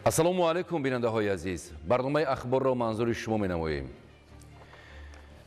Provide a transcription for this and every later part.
Ассалому алайкум, бинандаҳои азиз. Барномаи ахборро манзури шумо менамоем.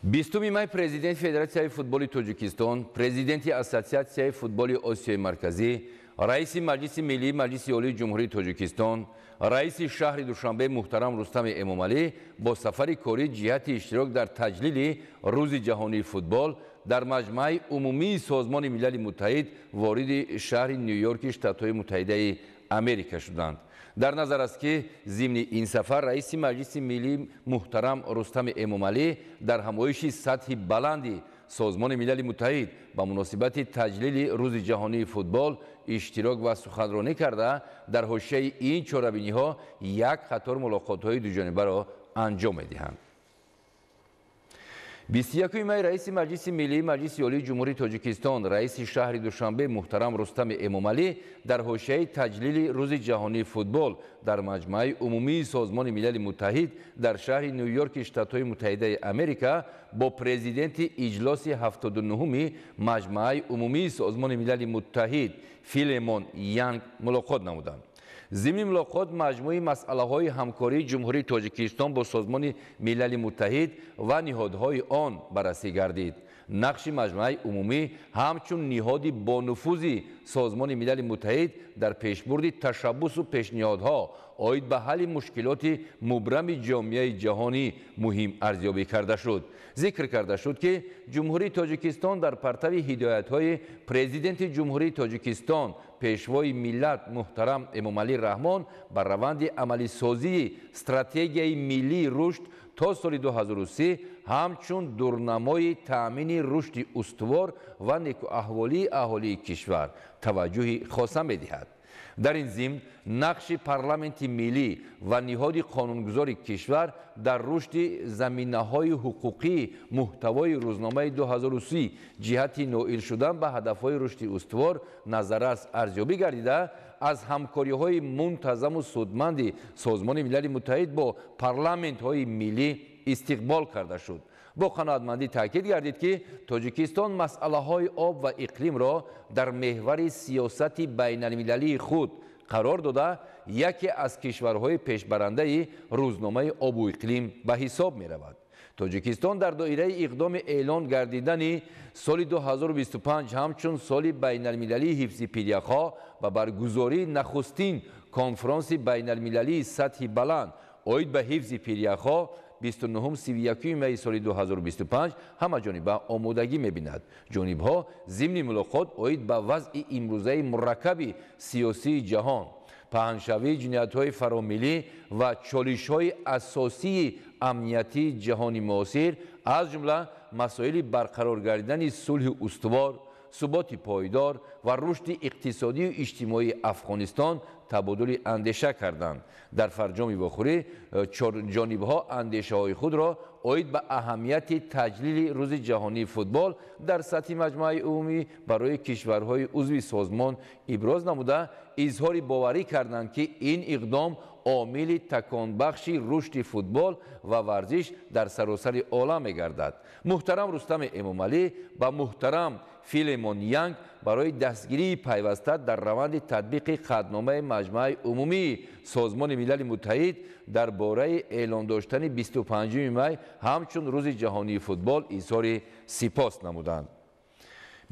20 май президенти Федератсияи футболи Тоҷикистон, президенти Ассотсиатсияи футболи Осиёи Марказӣ, раиси Маҷлиси Миллии Маҷлиси Олии Ҷумҳурии Тоҷикистон, раиси шаҳри Душанбе муҳтарам Рустами Эмомалӣ бо сафари корӣ ҷиҳати иштирок дар таҷлили Рӯзи ҷаҳонии футбол дар Маҷмааи Умумии Созмони Милали Муттаҳид вориди шаҳри Ню-Йорки Штатҳои Муттаҳидаи Америка шуданд. Дар назар аст, ки зимни ин сафар раиси Маҷлиси Миллӣ муҳтарам Рустами Эмомалӣ дар ҳамоиши сатҳи баланди Созмони Милали Муттаҳид ба муносибати таҷлили Рӯзи ҷаҳонии футбол иштирок ва суханронӣ карда, дар ҳошияи ин чорабиниҳо як қатор мулоқотҳои дуҷонибаро анҷом медиҳанд. 21 май раиси Маҷлиси Миллии Маҷлиси Олии Ҷумҳурии Тоҷикистон, раиси шаҳри Душанбе муҳтарам Рустами Эмомалӣ дар ҳошияи таҷлили Рӯзи ҷаҳонии футбол дар Маҷмааи Умумии Созмони Милали Муттаҳид дар шаҳри Ню-Йорки Штатҳои Муттаҳидаи Америка бо президенти иҷлоси 79-уми Маҷмааи Умумии Созмони Милали Муттаҳид Филемон Янг мулоқот намуданд. Зимни мулоқот маҷмӯи масъалаҳои ҳамкории Ҷумҳурии Тоҷикистон бо Созмони Милали Муттаҳид ва ниҳодҳои он баррасӣ гардид. Нақши Маҷмааи Умумӣ ҳамчун ниҳоди бонуфузи Созмони Милали Муттаҳид дар пешбурди ташаббусу пешниҳодҳо оид ба ҳалли мушкилоти мубрами ҷомеаи ҷаҳонӣ муҳим арзёбӣ карда шуд. Зикр карда шуд, ки Ҷумҳурии Тоҷикистон дар партави ҳидоятҳои Президенти Ҷумҳурии Тоҷикистон, Пешвои миллат муҳтарам Эмомалӣ Раҳмон ба раванди амалисозии стратегияи миллии рушд то соли 2030 ҳамчун дурнамои таъмини рушди устувор ва некуаҳволии аҳолии кишвар таваҷҷӯҳи хоса медиҳад. Дар ин зимн нақши парламенти миллӣ ва ниҳоди қонунгузори кишвар дар рушди заминаҳои ҳуқуқии муҳтавои рӯзномаи 2030 ҷиҳати ноил шудан ба ҳадафҳои рушди устувор назаррас арзёбӣ гардида, аз ҳамкориҳои мунтазаму судманди Созмони Милали Муттаҳид бо парламентҳои миллӣ истиқбол карда шуд. Бо қаноатмандӣ таъкид гардид, ки Тоҷикистон масъалаҳои об ва иқлимро дар меҳвари сиёсати байналмилалии худ қарор дода, яке аз кишварҳои пешбарандаи рӯзномаи обу иқлим ба ҳисоб меравад. Тоҷикистон дар доираи иқдоми эълон гардидани соли 2025 ҳамчун соли байналмилалии ҳифзи пиряхҳо ва баргузории нахустин конфронси байналмилалии сатҳи баланд оид ба ҳифзи пиряхҳо 29-31 майи соли 2025 ҳамаҷониба омодагӣ мебинад. Ҷонибҳо зимни мулоқот оид ба вазъи имрӯзаи мураккаби сиёсии ҷаҳон, паҳншавии ҷиноятҳои фаромиллӣ ва чолишҳои асосии амниятии ҷаҳони муосир, аз ҷумла масоили барқарор гардидани сулҳи устувор, суботи пойдор ва рушди иқтисодию иҷтимоии Афғонистон табодули андеша карданд. Дар фарҷоми вохӯрӣ ҷонибҳо андешаҳои худро оид ба аҳамияти таҷлили Рӯзи ҷаҳонии футбол дар сатҳи Маҷмӯаи Умумӣ барои кишварҳои узви созмон иброз намуда, изҳори боварӣ карданд, ки ин иқдом омили таконбахши рушди футбол ва варзиш дар саросари олам мегардад. Муҳтарам Рустами Эмомалӣ ба муҳтарам Филемон Янг барои дастгирии пайваста дар раванди татбиқи қатъномаи Маҷмӯаи Умумии Созмони Милали Муттаҳид дар бораи эълон доштани 25 май ҳамчун Рӯзи ҷаҳонии футбол изҳори сипос намуданд.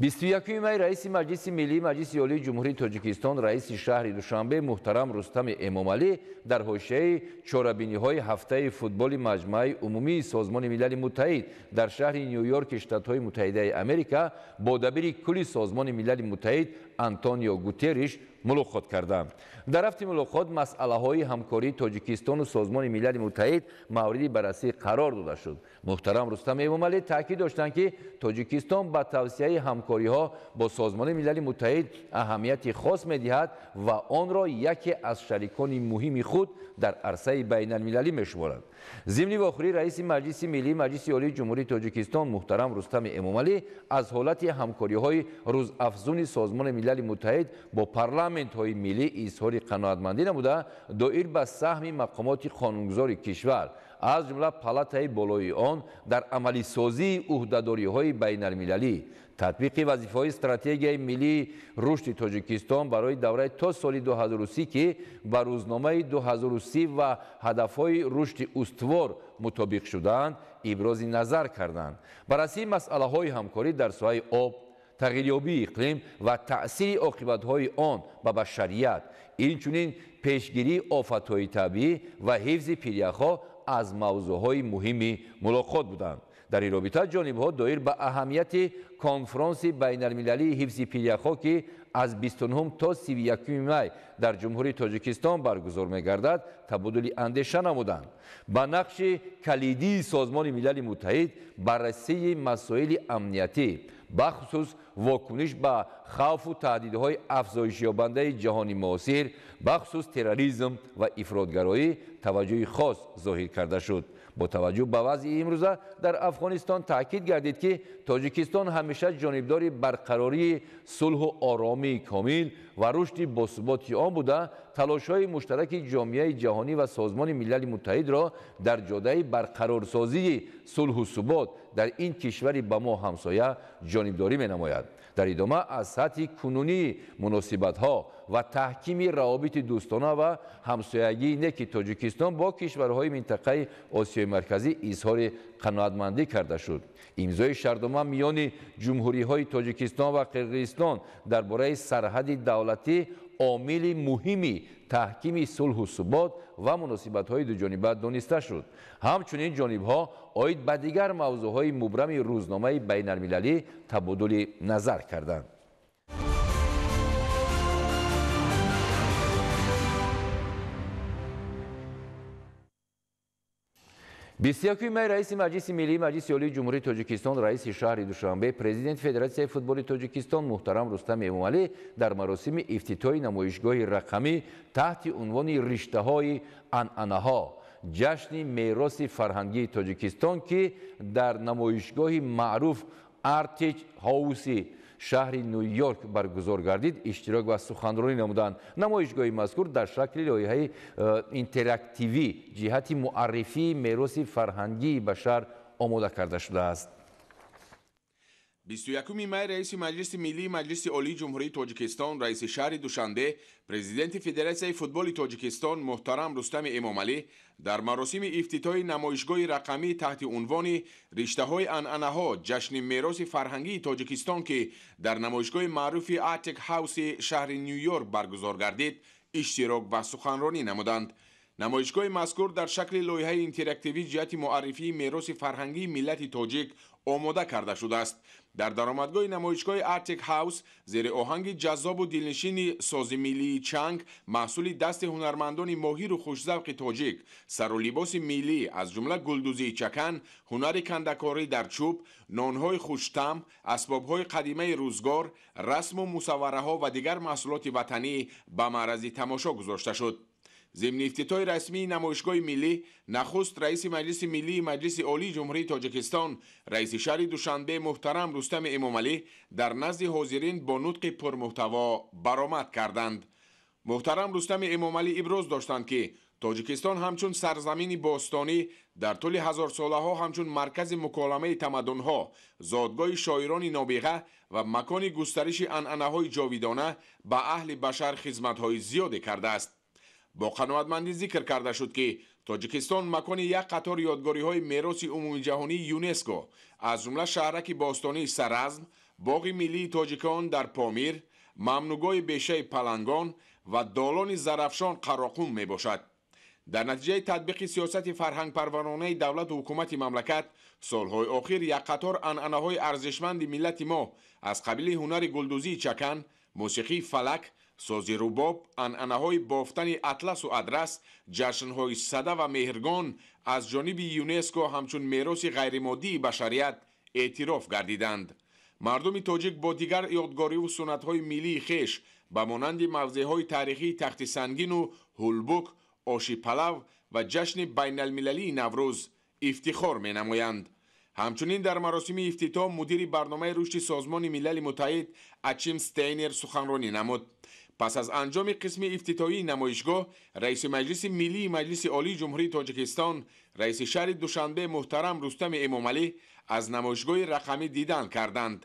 21 май раиси Маҷлиси Миллии Маҷлиси Олии Ҷумҳурии Тоҷикистон, раиси шаҳри Душанбе муҳтарам Рустами Эмомалӣ дар ҳошияи чорабиниҳои ҳафтаи футболи Маҷмӯаи Умумии Созмони Милали Муттаҳид дар шаҳри Ню-Йорки Штатҳои Муттаҳидаи Америка бо дабири кулли Созмони Милали Муттаҳид Антонио Гутерриш мулоқот карданд. Дар рафти мулоқот масъалаҳои ҳамкории Тоҷикистону Созмони Милали Муттаҳид мавриди баррасӣ қарор дода шуд. Муҳтарам Рустам Эмомалӣ таъкид доштанд, ки Тоҷикистон ба тавсияи ҳамкориҳо бо Созмони Милали Муттаҳид аҳамияти хос медиҳад ва онро яке аз шарикони муҳими худ дар арсаи байналмилалӣ мешуморад. Зимни вохӯрӣ раиси Маҷлиси Миллии Маҷлиси Олии Ҷумҳурии Тоҷикистон муҳтарам Рустами Эмомалӣ аз ҳолати ҳамкориҳои рӯзафзуни Созмони Милали Муттаҳид бо парламент Парламентҳои миллӣ изҳори қаноатмандӣ намуда, доир ба саҳми мақомоти қонунгузори кишвар, аз ҷумла палатаи болои он дар амалисозии ӯҳдадориҳои байналмилалӣ, татбиқи вазифаҳои стратегияи миллии рушди Тоҷикистон барои давраи то соли 2030, ки ба рӯзномаи 2030 ва ҳадафҳои рушди устувор мутобиқ шудаанд, ибрози назар карданд. Баррасии масъалаҳои ҳамкорӣ дар соҳаи об, тағйирёбии иқлим ва таъсири оқибатҳои он ба башарият, инчунин пешгирии офатҳои табиӣ ва ҳифзи пиряхҳо аз мавзӯъҳои муҳими мулоқот буданд. Дар ин робита ҷонибҳо доир ба аҳамияти конфронси байналмилалии ҳифзи пиряхҳо, ки аз 29 то 31 май дар Ҷумҳурии Тоҷикистон баргузор мегардад, табодули андеша намуданд. Ба нақши калидии Созмони Милали Муттаҳид баррасии масоили амниятӣ, бахусус вокуниш ба хавфу таҳдидҳои афзоишёбандаи ҷаҳони муосир, бахусус терроризм ва ифротгароӣ таваҷҷӯҳи хос зоҳир карда шуд. Бо таваҷҷӯҳ ба вазъи имрӯза дар Афғонистон таъкид гардид, ки Тоҷикистон ҳамеша ҷонибдори барқарории сулҳу оромии комил ва рушди босуботи он буда, талошҳои муштараки ҷомеаи ҷаҳонӣ ва Созмони Милали Муттаҳидро дар ҷодаи барқарорсозии сулҳу субот дар ин кишвари ба мо ҳамсоя ҷонибдорӣ менамояд. Дар идома аз сатҳи кунунии муносибатҳо ва таҳкими равобити дӯстона ва ҳамсоягии неки Тоҷикистон бо кишварҳои минтақаи Осиёи Марказӣ изҳори қаноатмандӣ карда шуд. Имзои шартнома миёни ҷумҳуриҳои Тоҷикистон ва Қирғизистон дар бораи сарҳади давлатӣ омили муҳими таҳкими сулҳу субот ва муносибатҳои дуҷониба дониста шуд. Ҳамчунин ҷонибҳо оид ба дигар мавзӯъҳои мубрами рӯзномаи байналмилалӣ табодули назар карданд. 21 май раиси Маҷлиси Миллии Маҷлиси Олии Ҷумҳурии Тоҷикистон, раиси шаҳри Душанбе, президенти Федератсияи футболи Тоҷикистон муҳтарам Рустам Эмомалӣ дар маросими ифтитоҳи намоишгоҳи рақамӣ таҳти унвони риштаҳои анъанаҳо, ҷашни мероси фарҳангии Тоҷикистон, ки дар намоишгоҳи маъруф Arctic House шаҳри Ню-Йорк баргузор гардид, иштирок ва суханронӣ намуданд. Намоишгоҳи мазкур дар шакли лоиҳаи интерактивӣ ҷиҳати муаррифии мероси фарҳангии башар омода карда шудааст. 21 май раиси Маҷлиси Миллии Маҷлиси Олии Ҷумҳурии Тоҷикистон, раиси шаҳри Душанбе, президенти Федератсияи футболи Тоҷикистон муҳтарам Рустами Эмомалӣ дар маросими ифтитоҳи намоишгоҳи рақамӣ таҳти унвони риштаҳои анъанаҳо, ҷашни мероси фарҳангии Тоҷикистон, ки дар намоишгоҳи маъруфи Arctic House шаҳри Ню-Йорк баргузор гардид, иштирок ва суханронӣ намуданд. Намоишгоҳи мазкур дар шакли лоиҳаи интерактивӣ ҷиҳати муаррифии мероси фарҳангии миллати тоҷик омода карда шудааст. Дар даромадгоҳи намоишгоҳи Arctic House зери оҳанги ҷаззобу дилнишини сози миллии чанг, маҳсули дасти ҳунармандони моҳиру хушзавқи тоҷик, сару либоси миллӣ аз ҷумла гулдӯзии чакан, ҳунари кандакорӣ дар чӯб, нонҳои хуштам, асбобҳои қадимаи рӯзгор, расму мусаввараҳо ва дигар маҳсулоти ватанӣ ба маърази тамошо гузошта шуд. Зимни ифтитоҳи расмии намоишгоҳи миллӣ нахуст раиси Маҷлиси Миллии Маҷлиси Олии Ҷумҳурии Тоҷикистон, раиси шаҳри Душанбе муҳтарам Рустами Эмомалӣ дар назди ҳозирин бо нутқи пурмуҳтаво баромад карданд. Муҳтарам Рустами Эмомалӣ иброз доштанд, ки Тоҷикистон ҳамчун сарзамини бостонӣ дар тӯли ҳазорсолаҳо ҳамчун маркази муколамаи тамаддунҳо, зодгоҳи шоирони нобиға ва макони густариши анъанаҳои ҷовидона ба аҳли башар хизматҳои зиёде кардааст. Бо қаноатмандӣ зикр карда шуд, ки Тоҷикистон макони як қатор ёдгориҳои мероси умумиҷаҳонии ЮНЕСКО, аз ҷумла шаҳраки бостонии Саразм, боғи миллии тоҷикон дар Помир, мамнугоҳи бешаи Палангон ва долони Зарафшон Қароқум мебошад. Дар натиҷаи татбиқи сиёсати фарҳангпарваронаи давлату ҳукумати мамлакат, солҳои охир як қатор анъанаҳои арзишманди миллати мо аз қабили ҳунари гулдӯзии чакан, мусиқии фалак, сози рубоб, анъанаҳои бофтани атласу адрас, ҷашнҳои сада ва меҳргон аз ҷониби ЮНЕСКО ҳамчун мероси ғайримоддии башарият эътироф гардиданд. Мардуми тоҷик бо дигар ёдгориву суннатҳои миллии хеш ба монанди мавзеъҳои таърихии Тахти Сангину Ҳулбук, оши палав ва ҷашни байналмилалии Наврӯз ифтихор менамоянд. Ҳамчунин дар маросими ифтитоҳ мудири барномаи рушди Созмони Милали Муттаҳид Ачим Стейнер суханронӣ намуд. Пас аз анҷоми қисми ифтитоҳии намоишгоҳ, раиси Маҷлиси Миллии Маҷлиси Олии Ҷумҳурии Тоҷикистон, раиси шаҳри Душанбе муҳтарам Рустами Эмомалӣ аз намоишгоҳи рақамӣ дидан карданд.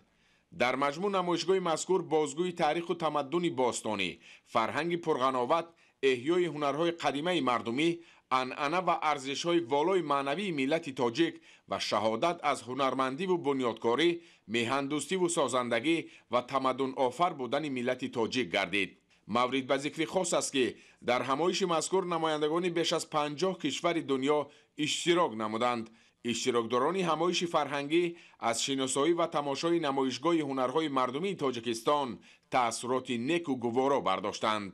Дар маҷмӯъ намоишгоҳи мазкур бозгӯи таъриху тамаддуни бостонӣ, фарҳанги пурғановат, эҳёи ҳунарҳои қадимаи мардумӣ, анъана ва арзишҳои волои маънавии миллати тоҷик ва шаҳодат аз ҳунармандиву бунёдкорӣ, меҳандӯстиву созандагӣ ва тамаддунофар будани миллати тоҷик гардид. Маврид ба зикри хос аст, ки дар ҳамоиши мазкур намояндагони беш аз 50 кишвари дунё иштирок намуданд. Иштирокдорони ҳамоиши фарҳангӣ аз шиносоӣ ва тамошои намоишгоҳи ҳунарҳои мардумии Тоҷикистон таассуроти неку гуворо бардоштанд.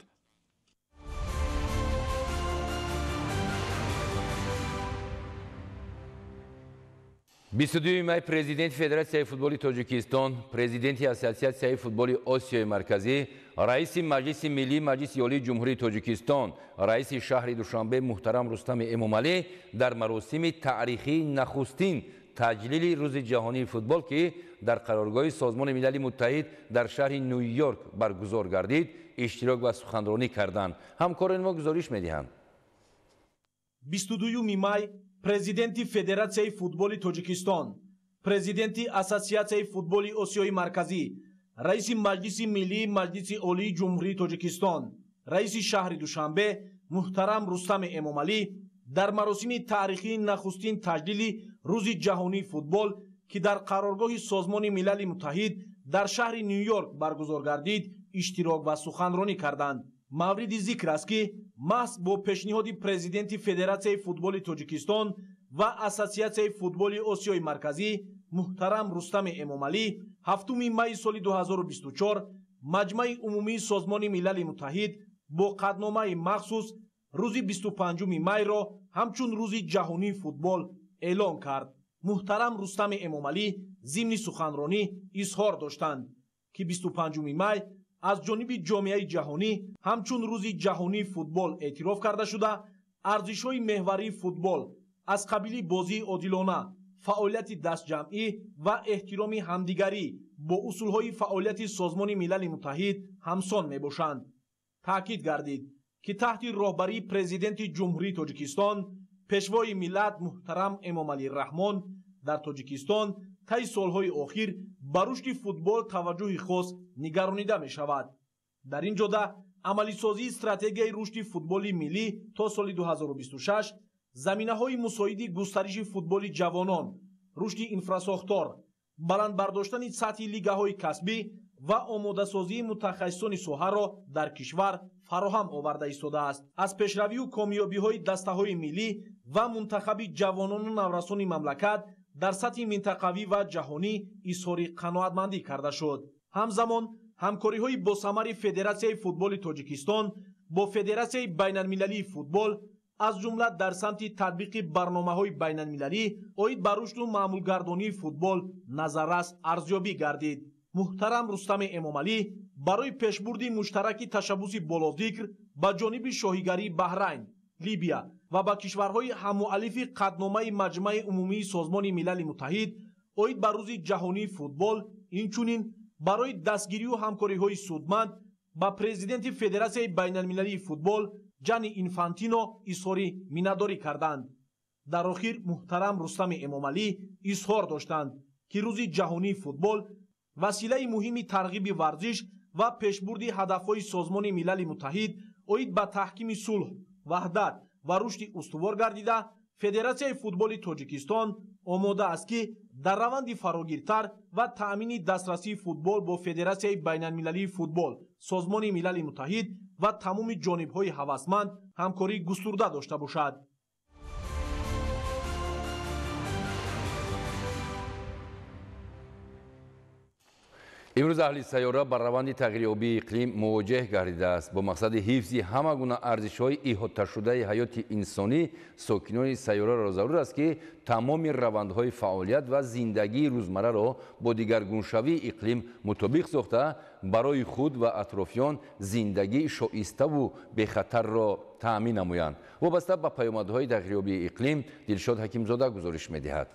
22 май президенти Федератсияи футболи Тоҷикистон, президенти Ассотсиатсияи футболи Осиёи Марказӣ, раиси Маҷлиси Миллии Маҷлиси Олии Ҷумҳурии Тоҷикистон, раиси шаҳри Душанбе муҳтарам Рустами Эмомалӣ дар маросими таърихии нахустин таҷлили Рӯзи ҷаҳонии футбол, ки дар қароргоҳи Созмони Милали Муттаҳид дар шаҳри Ню-Йорк баргузор гардид, иштирок ва суханронӣ карданд. Ҳамкорони мо гузориш медиҳанд. 22 май президенти Федератсияи футболи Тоҷикистон, президенти Ассотсиатсияи футболи Осиёи Марказӣ, раиси Маҷлиси Миллии Маҷлиси Олии Ҷумҳурии Тоҷикистон, раиси шаҳри Душанбе муҳтарам Рустами Эмомалӣ дар маросими таърихии нахустин таҷлили Рӯзи ҷаҳонии футбол, ки дар қароргоҳи Созмони Милали Муттаҳид дар шаҳри Ню-Йорк баргузор гардид, иштирок ва суханронӣ карданд. Мавриди зикр аст, ки маҳз бо пешниҳоди президенти Федератсияи футболи Тоҷикистон ва Ассотсиатсияи футболи Осиёи Марказӣ муҳтарам Рустами Эмомалӣ 7 майи соли 2024 Маҷмаи Умумии Созмони Милали Муттаҳид бо қатъномаи махсус рӯзи 25 майро ҳамчун Рӯзи ҷаҳонии футбол эълон кард. Муҳтарам Рустами Эмомалӣ зимни суханронӣ изҳор доштанд, ки 25 май аз ҷониби ҷомеаи ҷаҳонӣ ҳамчун Рӯзи ҷаҳонии футбол эътироф карда шуда, арзишҳои меҳварии футбол аз қабили бозии одилона, фаъолияти дастҷамъӣ ва эҳтироми ҳамдигарӣ бо усулҳои фаъолияти Созмони Милали Муттаҳид ҳамсон мебошанд. Таъкид гардид, ки таҳти роҳбарии президенти Ҷумҳурии Тоҷикистон, пешвои миллат муҳтарам Эмомалӣ Раҳмон дар Тоҷикистон таи солҳои охир ба рушди футбол таваҷҷӯҳи хос нигаронида мешавад. Дар ин ҷода амалисозии стратегияи рушди футболи миллӣ то соли 2026, заминаҳои мусоиди густариши футболи ҷавонон, рушди инфрасохтор, баланд бардоштани сатҳи лигаҳои касбӣ ва омодасозии мутахассисони соҳаро дар кишвар фароҳам оварда истодааст. Аз пешравию комёбиҳои дастаҳои миллӣ ва мунтахаби ҷавонону наврасони мамлакат дар сатҳи минтақавӣ ва ҷаҳонӣ изҳори қаноатмандӣ карда шуд. Ҳамзамон ҳамкориҳои босамари Федератсияи футболи Тоҷикистон бо Федератсияи байналмилалии футбол, аз ҷумла дар самти татбиқи барномаҳои байналмилалӣ оид ба рушду маъмулгардонии футбол назаррас арзёбӣ гардид. Муҳтарам Рустами Эмомалӣ барои пешбурди муштараки ташаббуси болозикр ба ҷониби шоҳигарии Баҳрайн, Либия ва ба кишварҳои ҳаммуаллифи қатъномаи Маҷмаи Умумии Созмони Милали Муттаҳид оид ба Рӯзи ҷаҳонии футбол, инчунин барои дастгирию ҳамкориҳои судманд ба президенти Федератсияи байналмилалии футбол Ҷани Инфантино изҳори миннатдорӣ карданд. Дар охир муҳтарам Рустами Эмомалӣ изҳор доштанд, ки Рӯзи ҷаҳонии футбол василаи муҳими тарғиби варзиш ва пешбурди ҳадафҳои Созмони Милали Муттаҳид оид ба таҳкими сулҳ, ваҳдат ва рушди устувор гардида, Федератсияи футболи Тоҷикистон омода аст, ки дар раванди фарогиртар ва таъмини дастрасии футбол бо Федератсияи байналмилалии футбол, Созмони Милали Муттаҳид ва тамоми ҷонибҳои ҳавасманд ҳамкории густурда дошта бошад. Имрӯз аҳли сайёра ба раванди тағйирёбии иқлим мувоҷеҳ гардидааст. Бо мақсади ҳифзи ҳама гуна арзишҳои иҳоташудаи ҳаёти инсонӣ, сокинони сайёраро зарур аст, ки тамоми равандҳои фаъолият ва зиндагии рӯзмарраро бо дигаргуншавии иқлим мутобиқ сохта, барои худ ва атрофиён зиндагии шоиставу бехатарро таъмин намоянд. Вобаста ба паёмадҳои тағйирёбии иқлим Дилшод Ҳакимзода гузориш медиҳад.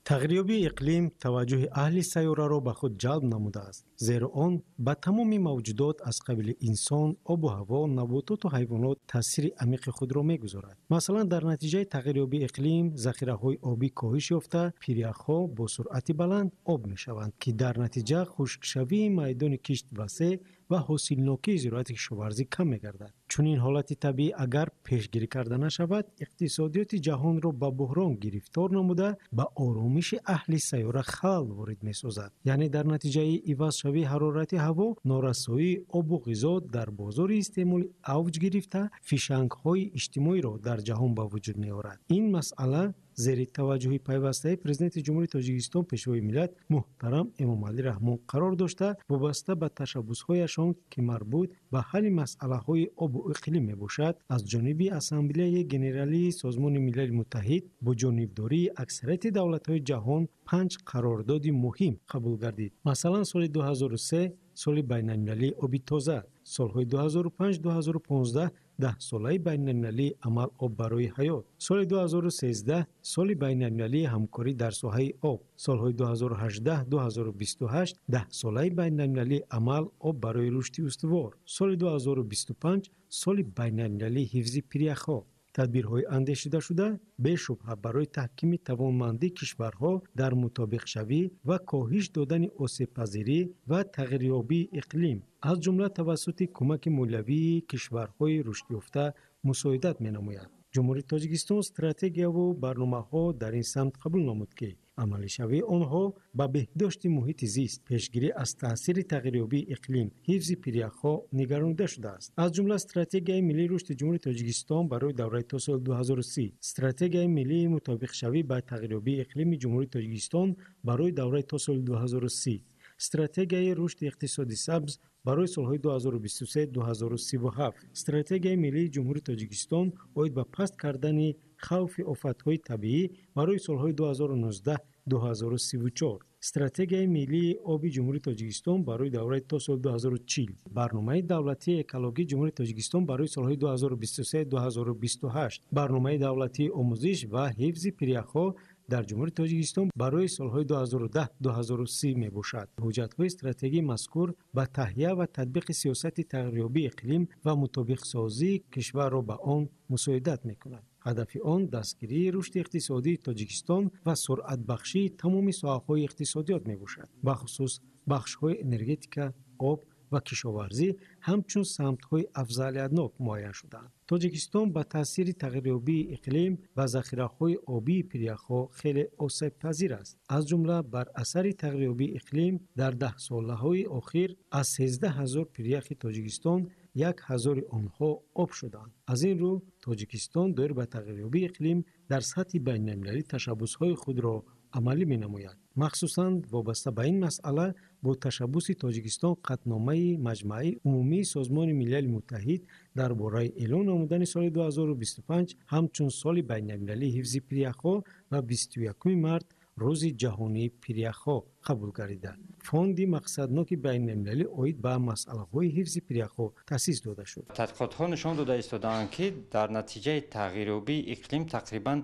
Тағйирёбии иқлим таваҷҷӯҳи аҳли сайёраро ба худ ҷалб намудааст, зеро он ба тамоми мавҷудот аз қабили инсон, обу ҳаво, набототу ҳайвонот таъсири амиқи худро мегузорад. Масалан, дар натиҷаи тағйирёбии иқлим захираҳои обӣ коҳиш ёфта, пиряхҳо бо суръати баланд об мешаванд, ки дар натиҷа хушкшавии майдони кишт васеъ ва ҳосилнокии зироати кишоварзӣ кам мегардад. Чунин ҳолати табиӣ агар пешгирӣ карда нашавад, иқтисодиёти ҷаҳонро ба буҳрон гирифтор намуда, ба оромиши аҳли сайёра халал ворид месозад. Яъне дар натиҷаи ивазшавии ҳарорати ҳаво, норасоии обу ғизо дар бозори истеъмолӣ авҷ гирифта, фишангҳои иҷтимоиро дар ҷаҳон ба вуҷуд меорад. Ин масъала зери таваҷҷӯҳи пайвастаи Президенти Ҷумҳурии Тоҷикистон, Пешвои миллат муҳтарам Эмомалӣ Раҳмон қарор дошта, вобаста ба ташаббусҳояшон, ки марбут ба ҳалли масъалаҳои обу иқлим мебошад, аз ҷониби Ассамблеяи Генералии Созмони Милали Муттаҳид бо ҷонибдории аксарияти давлатҳои ҷаҳон 5 қарордоди муҳим қабул гардид. Масалан, соли 2003 соли байналмилалии оби тоза, солҳои 2005-2015 даҳсолаи байналмилалии амал об барои ҳаёт, соли 2013 соли байналмилалии ҳамкорӣ дар соҳаи об, солҳои 2018-2028 даҳсолаи байналмилалии амал об барои рушди устувор, соли 2025 соли байналмилалии ҳифзи пиряхҳо. Тадбирҳои андешидашуда бешубҳа барои таҳкими тавонмандии кишварҳо дар мутобиқшавӣ ва коҳиш додани осебпазирӣ ва тағйирёбии иқлим, аз ҷумла тавассути кӯмаки молиявии кишварҳои рушдёфта мусоидат менамояд. Ҷумҳурии Тоҷикистон стратегияву барномаҳо дар ин самт қабул намуд, ки амалишавии онҳо ба беҳдошти муҳити зист, пешгирӣ аз таъсири тағйирёбии иқлим, ҳифзи пиряхҳо нигаронида шудааст. Аз ҷумла стратегияи миллии рушди Ҷумҳурии Тоҷикистон барои давраи то соли 2030, стратегияи миллии мутобиқшавӣ ба тағйирёбии иқлими Ҷумҳурии Тоҷикистон барои давраи то соли 2030, стратегияи рушди иқтисоди сабз барои солҳои 2023-2037, стратегияи миллии Ҷумҳурии Тоҷикистон оид ба паст кардани хавфи офатҳои табиӣ барои солҳои 2019-2034, стратегияи миллии оби Ҷумҳурии Тоҷикистон барои давраи то соли 2040, барномаи давлатии экологии Ҷумҳурии Тоҷикистон барои солҳои 2023-2028, барномаи давлатии омӯзиш ва ҳифзи пиряхҳо дар Ҷумҳурии Тоҷикистон барои солҳои 2010-2030 мебошад. Ҳуҷҷатҳои стратегии мазкур ба таҳия ва татбиқи сиёсати тағйирёбии иқлим ва мутобиқсозии кишварро ба он мусоидат мекунад. Ҳадафи он дастгирии рушди иқтисодии Тоҷикистон ва суръатбахшии тамоми соҳаҳои иқтисодиёт мебошад, бахусус бахшҳои энергетика, об ва кишоварзӣ ҳамчун самтҳои афзалиятнок муайян шудаанд. Тоҷикистон ба таъсири тағйирёбии иқлим ва захираҳои обии пиряхҳо хеле осебпазир аст. Аз ҷумла бар асари тағйирёбии иқлим дар даҳсолаҳои охир аз 13 000 пиряхи Тоҷикистон 1000 онҳо об шуданд. Аз ин рӯ Тоҷикистон доир ба тағйирёбии иқлим дар сатҳи байналмилалӣ ташаббусҳои худро амалӣ менамояд. Махсусан вобаста ба ин масъала бо ташаббуси Тоҷикистон қатъномаи Маҷмааи Умумии Созмони Милали Муттаҳид дар бораи эълон намудани соли 2025 ҳамчун соли байналмилалии ҳифзи пиряхҳо ва 21 март рӯзи ҷаҳонии пиряхҳо қабул гардида. Фонди мақсадноки байналмилалӣ оид ба масъалаҳои ҳифзи пиряхҳо таъсис дода шуд. Тадқиқотҳо нишон дода истодаанд, ки дар натиҷаи тағйирёбии иқлим тақрибан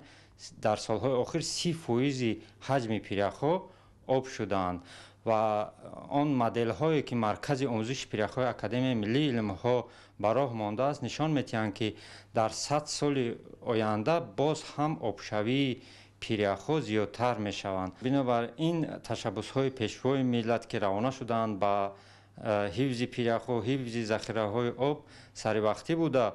дар солҳои охир 30% ҳаҷми пиряхҳо об шудаанд ва он моделҳое, ки Маркази омӯзиши пиряхҳои Академияи миллии илмҳо ба роҳ мондааст, нишон медиҳанд, ки дар 100 соли оянда боз ҳам обшавии пиряхҳо зиёдтар мешаванд. Бинобар ин ташаббусҳои пешвои миллат, ки равона шудаанд ба ҳифзи пиряхҳо, ҳифзи захираҳои об саривақтӣ буда,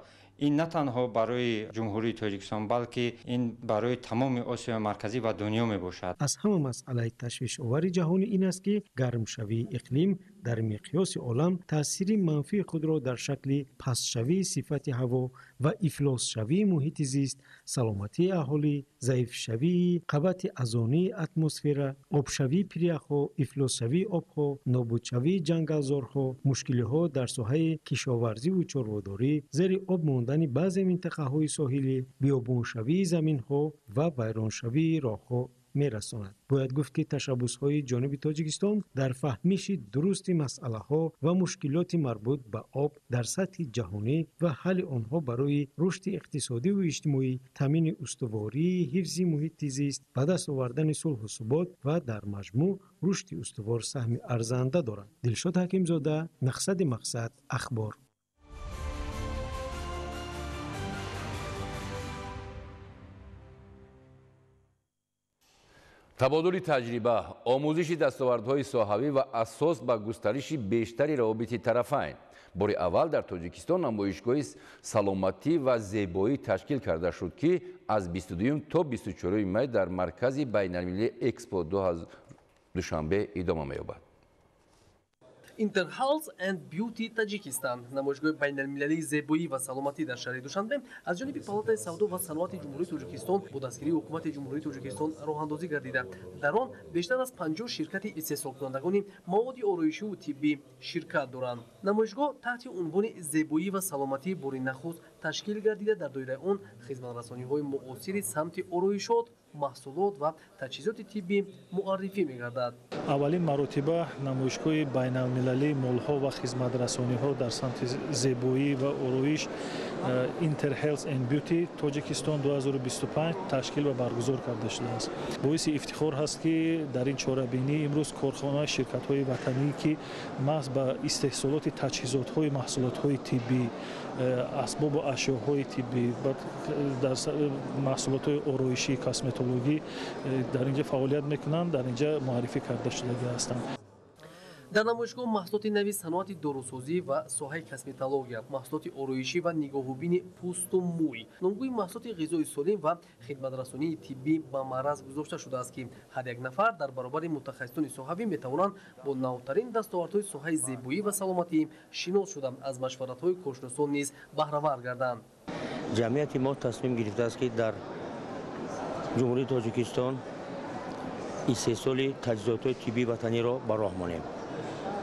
ин на танҳо барои Ҷумҳурии Тоҷикистон, балки ин барои тамоми Осиёи Марказӣ ва дунё мебошад. Аз ҳама масъалаи ташвишовари ҷаҳонӣ ин аст, ки гармшавии иқлим дар миқёси олам таъсири манфии худро дар шакли пастшавии сифати ҳаво ва ифлосшавии муҳити зист, саломатии аҳолӣ, заифшавии қабати озонии атмосфера, обшавии пиряхҳо, ифлосшавии обҳо, нобудшавии ҷангалзорҳо, мушкилиҳо дар соҳаи кишоварзиву чорводорӣ, зери об мондани баъзе минтақаҳои соҳилӣ, биёбоншавии заминҳо ва вайроншавии роҳҳо мерасонад. Бояд гуфт, ки ташаббусҳои ҷониби Тоҷикистон дар фаҳмиши дурусти масъалаҳо ва мушкилоти марбут ба об дар сатҳи ҷаҳонӣ ва ҳалли онҳо барои рушди иқтисодиву иҷтимоӣ, таъмини устувории ҳифзи муҳити зист, ба даст овардани сулҳу субот ва дар маҷмӯъ рушди устувор саҳми арзанда дорад. Дилшод Ҳакимзода, Нақсади мақсад, Ахбор. Табодули таҷриба, омӯзиши дастовардҳои соҳавӣ ва асос ба густариши бештари равобити тарафайн. Бори аввал дар Тоҷикистон намоишгоҳи саломатӣ ва зебоӣ ташкил карда шуд, ки аз 22 то 24 май дар маркази байналмилалии Экспо Душанбе идома меёбад. Interhealth and Beauty Таҷикистон, намоишгоҳи байналмилалии зебоӣ ва саломатӣ дар шаҳри Душанбе аз ҷониби Палатаи савдо ва саноати Ҷумҳурии Тоҷикистон бо дастгирии ҳукумати Ҷумҳурии Тоҷикистон роҳандозӣ гардида. Дар он бештар аз 50 ширкати истеҳсолкунандагони маводи ороишиву тиббӣ ширкат доранд. Намоишгоҳ таҳти унвони зебоӣ ва саломатӣ бори нахуст ташкил гардида, дар доираи он хизматрасониҳои муосири самти ороишот, маҳсулот ва таҷҳизоти тиббӣ муаррифӣ мегардад. Аввалин маротиба намоишгоҳи байналмилалии молҳо ва хизматрасониҳо дар самти зебоӣ ва ороиш Interhealth and Beauty Тоҷикистон 2025 ташкил ва баргузор карда шудааст. Боиси ифтихор ҳаст, ки дар ин чорабинӣ имрӯз корхона, ширкатҳои ватанӣ, ки маҳз ба истеҳсолоти таҷҳизотҳои маҳсулотҳои тиббӣ, асбобу ашёҳои тиббӣ, дар маҳсулотҳои ороишӣ, косметологӣ дар инҷа фаъолият мекунанд, дар инҷа муаррифӣ карда шудагӣ ҳастанд. Дар намоишгоҳ маҳсулоти нави саноати дорусозӣ ва соҳаи косметология, маҳсулоти ороишӣ ва нигоҳубини пӯсту мӯй, номгӯи маҳсулоти ғизои солим ва хидматрасонии тиббӣ ба маъраз гузошта шудааст, ки ҳар як нафар дар баробари мутахассисони соҳавӣ метавонанд бо навтарин дастовардҳои соҳаи зебоӣ ва саломатӣ шинос шуда, аз машваратҳои коршиносон низ баҳравар гарданд. Ҷамъияти мо тасмим гирифтааст, ки дар Ҷумҳурии Тоҷикистон истеҳсоли таҷҳизотҳои тиббии ватаниро ба роҳ монем.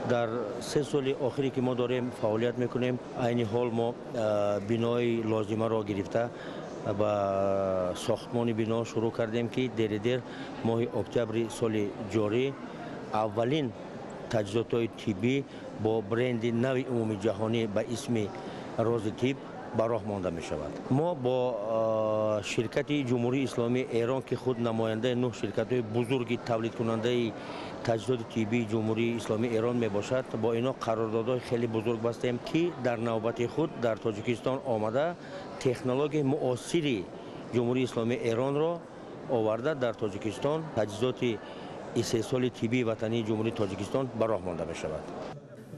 Дар 3 соли охире, ки мо дорем фаъолият мекунем, айни ҳол мо бинои лозимаро гирифта ба сохтмони бино шурӯъ кардем, ки дери дер моҳи октябри соли ҷорӣ аввалин таҷҳизотҳои тиббӣ бо бренди нави умумиҷаҳонӣ ба исми Рози тиб ба роҳ монда мешавад. Мо бо ширкати Ҷумҳурии Исломии Эрон, ки худ намояндаи 9 ширкатҳои бузурги тавлидкунандаи таҷҳизоти тиббии Ҷумҳурии Исломии Эрон мебошад, бо ино қарордодҳои хеле бузург бастем, ки дар навбати худ дар Тоҷикистон омада технологияи муосири Ҷумҳурии Исломии Эронро оварда дар Тоҷикистон таҷҳизоти истеҳсоли тиббии ватании Ҷумҳурии Тоҷикистон ба роҳ монда мешавад.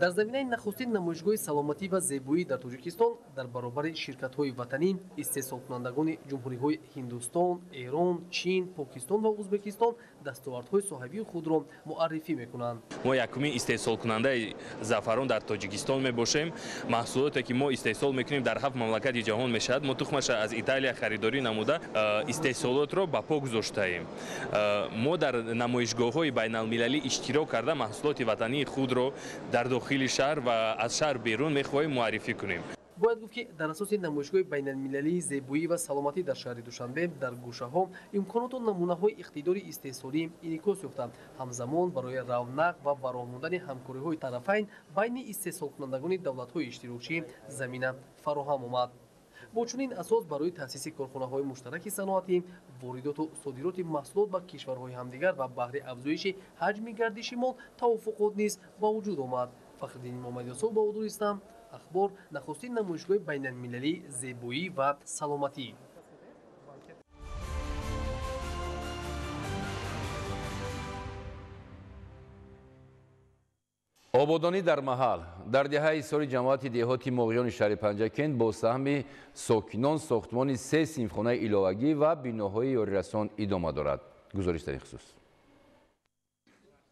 Дар заминаи нахустин намоишгоҳи саломатӣ ва зебоӣ дар Тоҷикистон дар баробари ширкатҳои ватанӣ истеҳсолкунандагони ҷумҳуриҳои Ҳиндустон, Эрон, Чин, Покистон ва Ӯзбекистон дастовардҳои соҳавии худро муаррифӣ мекунанд. Мо якумин истеҳсолкунандаи заъфарон дар Тоҷикистон мебошем. Маҳсулоте, ки мо истеҳсол мекунем, дар 7 мамлакати ҷаҳон мешавад. Мо тухмаша аз Италия харидорӣ намуда истеҳсолотро ба по гузоштаем. Мо дар намоишгоҳҳои байналмилалӣ иштирок карда маҳсулоти ватании худро дар дохили шаҳр ва аз шаҳр берун мехоҳем муаррифӣ кунем. Бояд гуфт, ки дар асоси намоишгоҳи байналмилалии зебоӣ ва саломатӣ дар шаҳри Душанбе дар гӯшаҳо имконоту намунаҳои иқтидори истеҳсолӣ инъикос ёфтанд. Ҳамзамон барои равнақ ва ба роҳ мондани ҳамкориҳои тарафайн байни истеҳсолкунандагони давлатҳои иштирокчӣ замина фароҳам омад. Бо чунин асос барои таъсиси корхонаҳои муштараки саноатӣ, воридоту содироти маҳсулот ба кишварҳои ҳамдигар ва баҳри афзоиши ҳаҷми гардиши мол тавофуқот низ ба вуҷуд омад. Фахриддин Муҳаммадюсуф, Баҳодур Ислам, Ахбор, нахустин намоишгоҳи байналмилалии зебоӣ ва саломатӣ. Ободонӣ дар маҳал. Дар деҳаи Ҳисори ҷамоати деҳоти Моғиёни шаҳри Панҷакент бо саҳми сокинон сохтмони 3 синфхонаи иловагӣ ва биноҳои ёрирасон идома дорад. Гузориш дар ин хусус.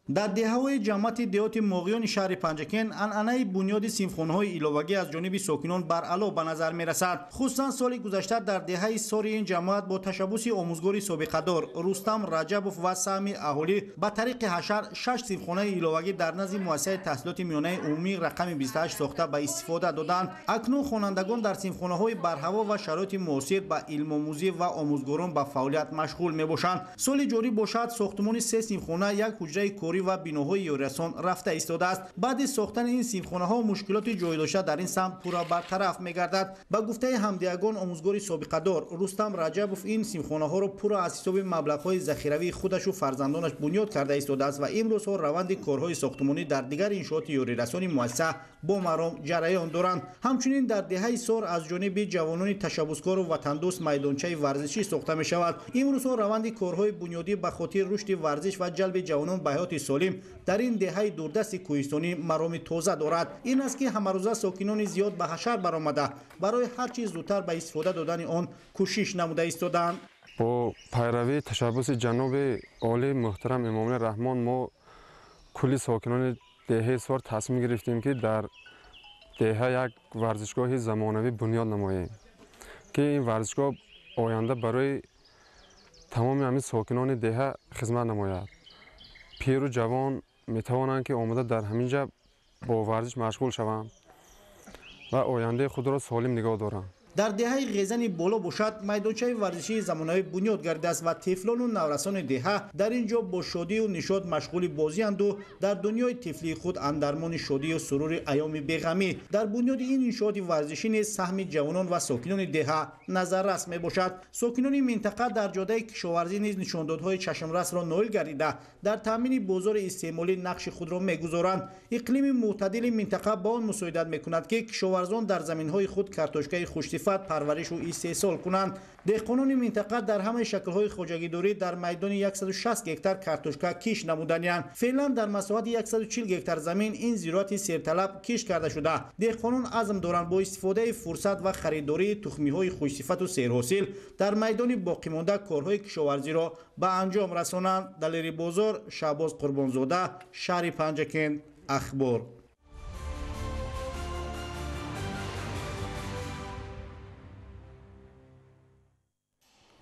Дар деҳаҳои ҷамоати деҳоти Моғиёни шаҳри Панҷакент анъанаи бунёди синфхонаҳои иловагӣ аз ҷониби сокинон баръало ба назар мерасад. Хусусан соли гузашта дар деҳаи Сори ин ҷамоат бо ташаббуси омӯзгори собиқадор Рустам Раҷабов ва саҳми аҳолӣ ба тариқи ҳашар 6 синфхонаи иловагӣ дар назди муассисаи таҳсилоти миёнаи умумӣ рақами 28 сохта ба истифода доданд. Акнун хонандагон дар синфхонаҳои барҳаво ва шароити муосир ба илмомӯзӣ ва омӯзгорон ба фаъолият машғул мебошанд. Соли ҷорӣ бошад сохтмони 3 синфхона, як ҳуҷраи корӣ ва биноҳои ёрирасон рафта истодааст. Баъди сохтани ин синфхонаҳо мушкилоти ҷой дошта дар ин самт пурра бартараф мегардад. Ба гуфтаи ҳамдиягон, омӯзгори собиқадор Рустам Раҷабов ин синфхонаҳоро пурра аз ҳисоби маблағҳои захиравии худашу фарзандонаш бунёд карда истодааст ва имрӯзҳо раванди корҳои сохтмонӣ дар дигар иншооти ёрирасони муассиса бо маром ҷараён доранд. Ҳамчунин дар деҳаи Сор аз ҷониби ҷавонони ташаббускору ватандӯст майдончаи варзишӣ сохта мешавад. Имрӯзҳо раванди корҳои бунёдӣ ба хотири рушди варзиш ва ҷалби ҷавонон ба ҳаёти солим дар ин деҳаи дурдасти кӯҳистонӣ мароми тоза дорад. Ин аст ки ҳамарӯза сокинони зиёд ба ҳашар баромада барои ҳар чиз зудтар ба истифода додани он кӯшиш намуда истодаанд. Бо пайравии ташаббуси ҷаноби олии муҳтарам Эмомалӣ Раҳмон мо кулли сокинони деҳаи Сор тасмим гирифтем, ки дар деҳа як варзишгоҳи замонавӣ бунёд намоем, ки ин варзишгоҳ оянда барои тамоми ҳамин сокинони деҳа хизмат намояд. Пиру ҷавон метавонанд, ки омода дар ҳамин ҷа бо варзиш машғул шаванд ва ояндаи худро солим нигоҳ доранд. Дар деҳаи Ғезани Боло бошад майдончаи варзишии замонавӣ бунёд гардидааст ва тифлону наврасони деҳа дар ин ҷо бо шодию нишод машғули бозианду дар дунёи тифлии худ андармони шодию сурури айёми беғамӣ. Дар бунёди ин иншооти варзишӣ низ саҳми ҷавонон ва сокинони деҳа назаррас мебошад. Сокинони минтақа дар ҷодаи кишоварзӣ низ нишондодҳои чашмрасро ноил гардида дар таъмини бозори истеъмолӣ нақши худро мегузоранд. Иқлими мӯътадили минтақа ба он мусоидат мекунад, ки кишоварзон дар заминҳои худ картошкаи хушсифат парваришу истеҳсол кунанд. Деҳқонони минтақа дар ҳамаи шаклҳои хоҷагидорӣ дар майдони 160 гектар картошка кишт намуданианд. Феълан дар масоҳати 140 гектар замин ин зироати серталаб кишт карда шуда. Деҳқонон азм доранд бо истифодаи фурсат ва харидории тухмиҳои хушсифату серҳосил дар майдони боқимонда корҳои кишоварзиро ба анҷом расонанд. Далери Бозор, Шаҳбоз Қурбонзода, шаҳри Панҷакент, Ахбор.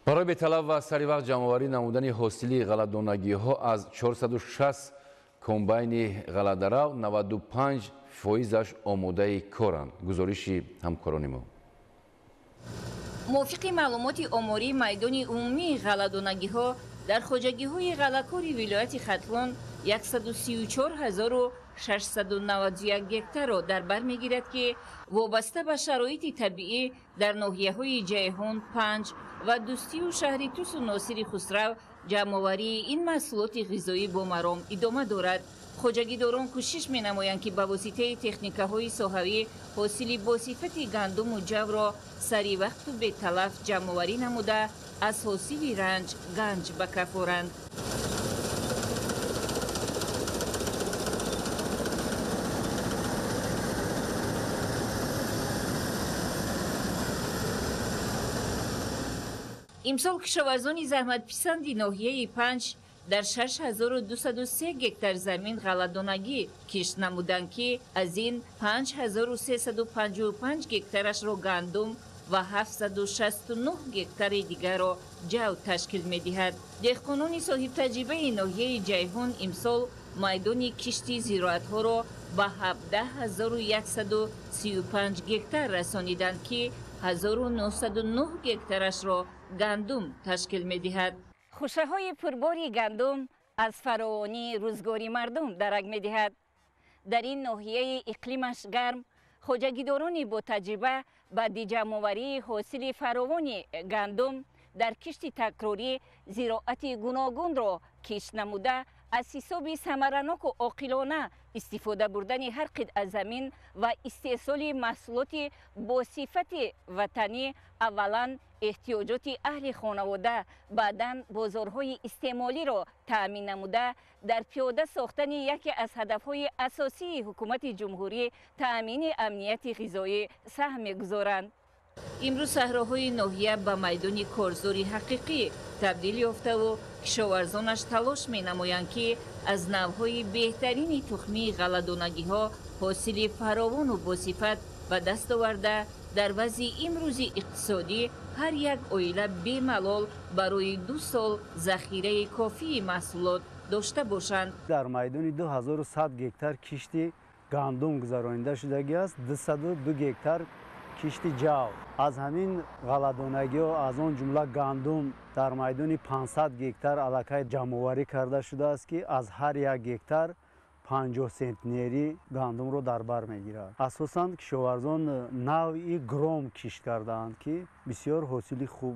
Барои беталаб ва сари вақт ҷамъоварӣ намудани ҳосили ғалладонагиҳо аз 460 комбайни ғалладарав 95 фоизаш омодаи коранд. Гузориши ҳамкорони мо. Мувофиқи маълумоти оморӣ, майдони умумии ғалладонагиҳо дар хоҷагиҳои ғаллакори вилояти Хатлон 134 691 гектарро дар бар мегирад, ки вобаста ба шароити табиӣ дар ноҳияҳои Ҷайҳун, Панҷ ва Дӯстию шаҳри Тусу Носири Хусрав ҷамъоварии ин маҳсулоти ғизоӣ бо маром идома дорад. Хоҷагидорон кӯшиш менамоянд, ки ба воситаи техникаҳои соҳавӣ ҳосили босифати гандуму ҷавро саривақту беталаф ҷамъоварӣ намуда, аз ҳосили ранҷ ганҷ ба каф оранд. Имсол кишоварзони заҳматписанди ноҳияи Панҷ дар 6203 гектар замин ғалладонагӣ кишт намуданд, ки аз ин 5355 гектарашро гандум ва 769 гектари дигарро ҷав ташкил медиҳад. Деҳқонони соҳибтаҷрибаи ноҳияи Ҷайҳун имсол майдони кишти зироатҳоро ба 17 135 гектар расониданд, ки 1909 гектарашро гандум ташкил медиҳад. Хӯшаҳои пурбори гандум аз фаровонии рӯзгори мардум дарак медиҳад. Дар ин ноҳияи иқлимаш гарм хоҷагидорони ботаҷриба баъди ҷамъоварии ҳосили фаровони гандум дар кишти такрорӣ зироати гуногунро кишт намуда, аз ҳисоби самараноку оқилона истифода бурдани ҳар қитъа замин ва истеҳсоли маҳсулоти бо сифати ватанӣ аввалан эҳтиёҷоти аҳли хонавода, баъдан бозорҳои истеъмолиро таъмин намуда, дар пиёда сохтани яке аз ҳадафҳои асосии ҳукумати ҷумҳурӣ, таъмини амнияти ғизоӣ, саҳм мегузоранд. Имрӯз саҳроҳои ноҳия ба майдони корзори ҳақиқӣ табдил ёфтаву кишоварзонаш талош менамоянд, ки аз навъҳои беҳтарини тухмии ғалладонагиҳо ҳосили фаровону босифат ба даст оварда, дар вазъи имрӯзи иқтисодӣ ҳар як оила бемалол барои 2 сол захираи кофии маҳсулот дошта бошанд. Дар майдони 2100 гектар кишти гандум гузаронида шудагӣ аст, 202 гектар кишти ҷав. Аз ҳамин ғалладонагиҳо, аз он ҷумла гандум, дар майдони 500 гектар аллакай ҷамъоварӣ карда шудааст, ки аз ҳар як гектар 50 центнери гандумро дар бар мегирад. Асосан кишоварзон навъи гром кишт кардаанд, ки бисёр ҳосили хуб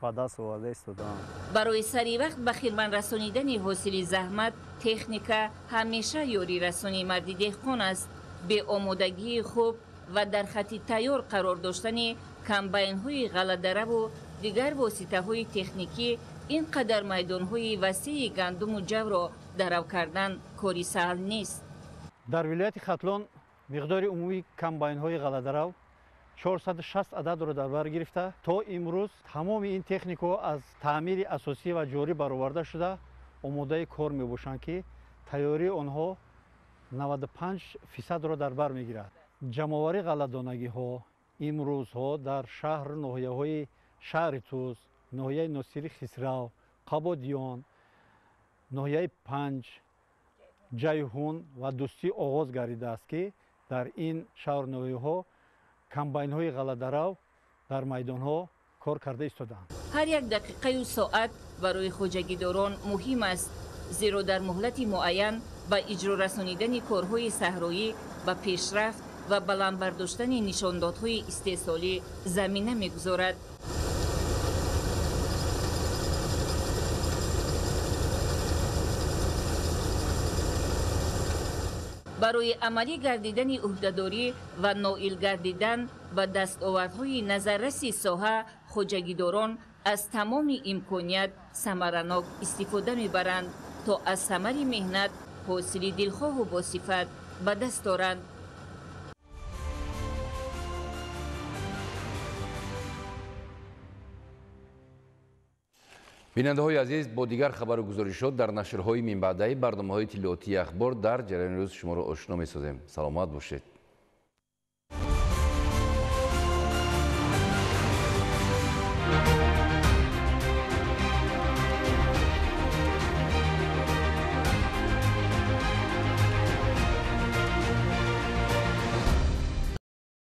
ба даст оварда истодаанд. Барои саривақт ба хирман расонидани ҳосили заҳмат, техника ҳамеша ёрирасони марди деҳқон аст. Беомодагии хуб ва дар хати тайёр қарор доштани комбайнҳои ғалладараву дигар воситаҳои техникӣ ин қадар майдонҳои васеи гандуму ҷавро дарав кардан кори саҳл нест. Дар вилояти Хатлон миқдори умумии комбайнҳои ғалладарав 460 ададро дар бар гирифта, то имрӯз тамоми ин техникаҳо аз таъмири асосӣ ва ҷорӣ бароварда шуда омодаи кор мебошанд, ки тайёрии онҳо 95%-ро дар бар мегирад. Ҷамъоварии ғалладонагиҳо имрӯзҳо дар шаҳру ноҳияҳои шаҳри Тӯз, ноҳияи Носири Хисрав, Қабодиён, ноҳияи Панҷ, Ҷайҳун ва Дӯстӣ оғоз гардидааст, ки дар ин шаҳру ноҳияҳо комбайнҳои ғалладарав дар майдонҳо кор карда истодаанд. Ҳар як дақиқаю соат барои хоҷагидорон муҳим аст, зеро дар муҳлати муайян ба иҷро расонидани корҳои саҳроӣ, ба пешрафт ва баланд бардоштани нишондодҳои истеҳсолӣ замина мегузорад. Барои амалӣ гардидани ӯҳдадорӣ ва ноил гардидан ба дастовардҳои назарраси соҳа, хоҷагидорон аз тамоми имконият самаранок истифода мебаранд, то аз самари меҳнат ҳосили дилхоҳу босифат ба даст оранд. Бинандаҳои азиз, бо дигар хабару гузоришот дар нашрҳои минбаъдаи барномаҳои иттилоотии Ахбор дар ҷараёни рӯз шуморо ошно месозем. Саломат бошед.